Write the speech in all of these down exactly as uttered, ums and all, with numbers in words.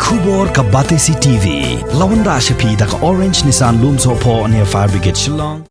Khubor ka Batesi T V. La wanrah sha phi da ka Orange Nissan Lumsohphoh near Fire Brigade Shillong.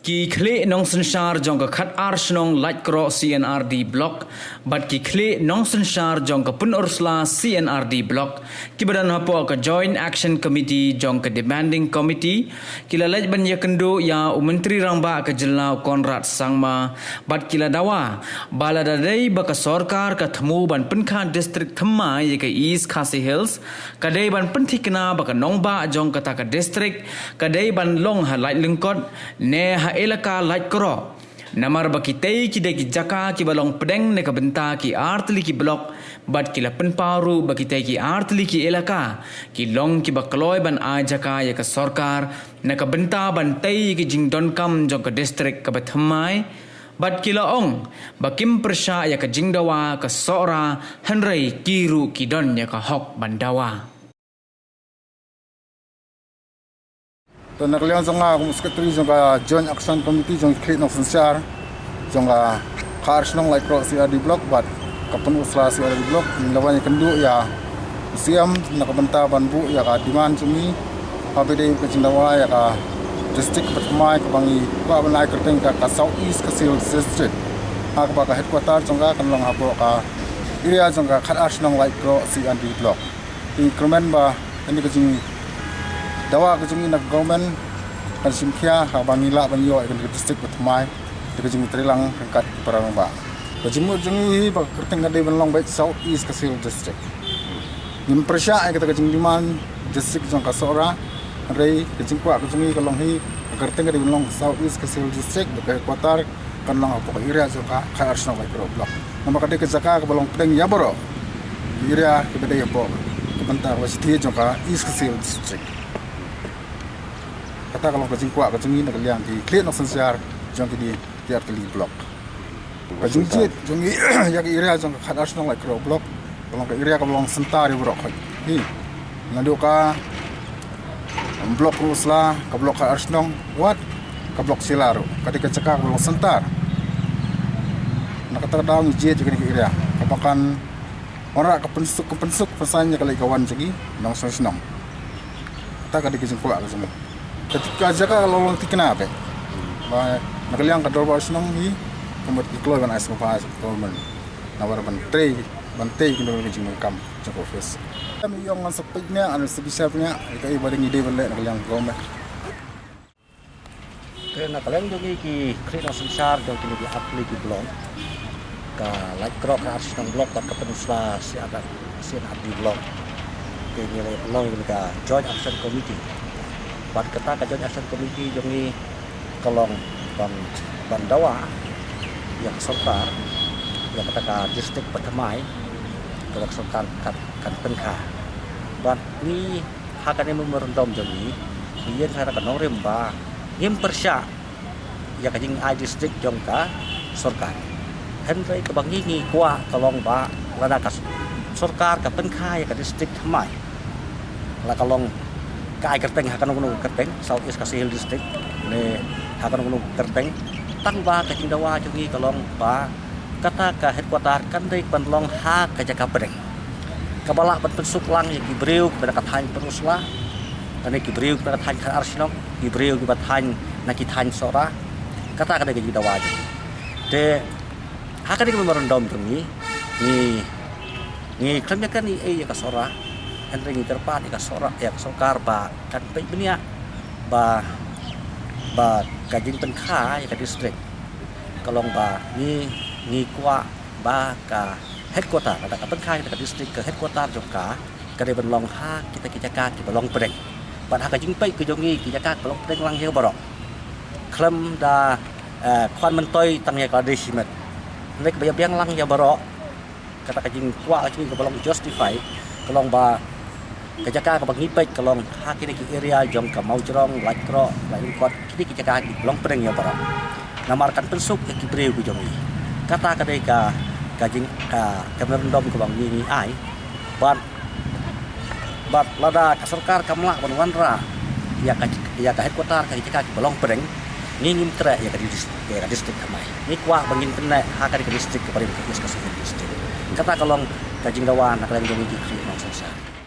Ki khlieh nongsynshar jong ka khatar shnong Laitkroh C and R D Block bad ki khlieh nongsynshar jong ka Pynursla C and R D Block, kiba don hapoh ka Joint Action Committee jong ka Demanding Committee, ki la leit ban ïakynduh ïa u Myntri Rangbah ka jylla u Conrad Sangma, bad ki la dawa ba lada dei ba ka sorkar ka thmu ban pynkha district thymmai ïa ka East Khasi Hills, ka dei ban pynthikna ba ka nongbah jong kata ka district ka dei ban long ha Laitlyngkot ne ha elaka Laitkroh. Namar ba kitei ki dei ki jaka kiba long pdeng na ka bynta ki artylli ki block, bad ki la pynpaw ruh ba kitei ki artylli ki elaka ki long kiba kloi ban ai jaka ïa ka sorkar na ka bynta ban tei ïa ki jingdonkam jong ka district kaba thymmai. Bad ki la ong ba kim pyrshah ïa ka jingdawa ka Sohra, hynrei ki ruh ki don ïa ka hok ban dawa. To, na ka liang jong nga kum u Secretary jong ka Joint Action Committee jong ki khlieh nongsynshar jong ka khatar shnong Laitkroh C R D Block bad ka Pynursla C R D Block, ngi la wan ïakynduh ïa u C M na ka bynta ban buh ïa ka demand jong ngi, ha ba dei ka jingdawa ïa ka district kaba thymmai kaba ngi kwah ban ai kyrteng ka, ka South East Khasi Hills District, ha kaba ka headquarter jong ka kan long hapoh ka area jong ka khatar shnong Laitkroh C R D Block. Te kyrmen ba kane ka jingdawa ka jong ngi na ka government kan shim khia, ha ba ngi lah ban ïoh ïa kane ka district ba thymmai da ka jingtreilang ryngkat ki para rangbah. Ka jingmut jong ngi hi ba ka kyrteng ka dei ban long beit South East Khasi Hills District. Ngim pyrshah ïa kata ka jingdemand district jong ka Sohra, hynrei ka jingkwah ka jong ngi ka long hi ka kyrteng ka dei ban long South East Khasi Hills District, da ka headquarter kan long hapoh ka area jong ka khatar shnong Laitkroh Block. Namar ka dei ka jaka kaba long pdeng ïa baroh ki area kiba dei hapoh ka bynta kaba shithi jong ka East Khasi Hills District. Kata ka long ka jingkwah ka jong ngi na ka liang ki khlieh nongsynshar jong kine ki artylli ki block. Ka jingjied jong ngi ïa ka area jong ka khatar shnong Laitkroh Block ka long ka area kaba long center ïa baroh khoit. Hi, naduh ka block Pynursla, ka block khatar shnong, wat ka block Shella ruh, ka dei ka jaka kaba long center. Na kata ka daw ngi jied ïa kane ka area kaba kan wanrah ka pynsuk, ka pynsuk pynsan ïa ka leit ka wan jong ngi nongshong shnong. Kata ka dei ka jingkwah ka jong ngi. Ka, ka jaka ka long thikna beit. Ba na ka liang ka dorbar shnong hi, ka mut ki kloi ban ai sngewbha sha ka government namar ban trei, ban tei ïa kine ki jingdonkam jong ka office. Ngi ong ngan sa peit ne ngan sa bishar ne, ïa kaei ba dei ngi dei ban leh na ka liang ka government. Te na ka liang jong ngi ki khlieh nongsynshar jong kine ki artylli ki block, ka Laitkroh khatar shnong block bad ka Pynursla C R, C R D block, te ngi la pynlong ïa ka Joint Action Committee. Bad kata ka Joint Action Committee jong ngi ka long ban, ban dawa ïa ka sorkar ïa kata ka district ba thymmai, kaba ka sorkar kan, kan pynkha. Bad ngi ha kane memorandum jong ngi, ngi ïeng ha ka nongrim ba ngim pyrshah ïa ka jingai district jong ka sorkar. Hynrei kaba ngi ngi kwah ka long ba lada ka sorkar ka pynkha ïa ka district thymmai, la ka long ka ai kyrteng ha kano kano ka kyrteng, South East Khasi Hills District ne ha kano kano ka kyrteng, tang ba ka jingdawa jong ngi ka long ba kata ka headquarter kan dei ban long ha ka jaka pdeng kaba lah ban pynsuk lang ïa ki briew kiba na ka thaiñ Pynursla, kane ki briew kiba na ka thaiñ khatar shnong, ki briew kiba thaiñ na ki thaiñ Sohra. Kata ka dei ka jingdawa jong ngi. Te ha kane ka memorandum jong ngi, ngi, ngi khlem ïa kane ïa ka Sohra, hynrei ngi kyrpad ïa ka Sohra, ïa ka sorkar ba kan peit bniah ba, ba ka jingpynkha ïa ka district ka long ba ngi, ngi kwah ba ka headquarter, lada ka pynkha ïa ka district, ka headquarter jong ka ka dei ban long ha kita ki jaka kiba long pdeng. Bad ha ka jingpeit ka jong ngi, ki jaka kiba long pdeng lang ïa baroh, khlem da, eh, khwan myntoi tang ïa ka Ladei Shimet. Hynrei kaba ïa biang lang ïa baroh, kata ka jingkwah ka jong ngi kaba long justify ka long ba ka jaka kaba ngi peit ka long ha kine ki area jong ka Mawjrong, Laitkroh, Laitlungkot, kine ki jaka kiba long pdeng ïa baroh. Namar kan pynsuk ïa ki briew ki jong ngi. Kata ka dei ka, ka jing, ka, ka memorandum kaba ngi, ngi ai. Bad, bad lada ka sorkar kam lah ban wanrah ïa ka, ïa ka headquarter ka jaka kiba long pdeng, ngi ngim treh ïa ka dis-, ïa ka district thymmai. Ngi kwah ba ngin pynneh ha ka, ka district kaba rim, ka East Khasi Hills District. Kata ka long ka jingdawa na ka liang jong ngi ki khlieh nongsynshar.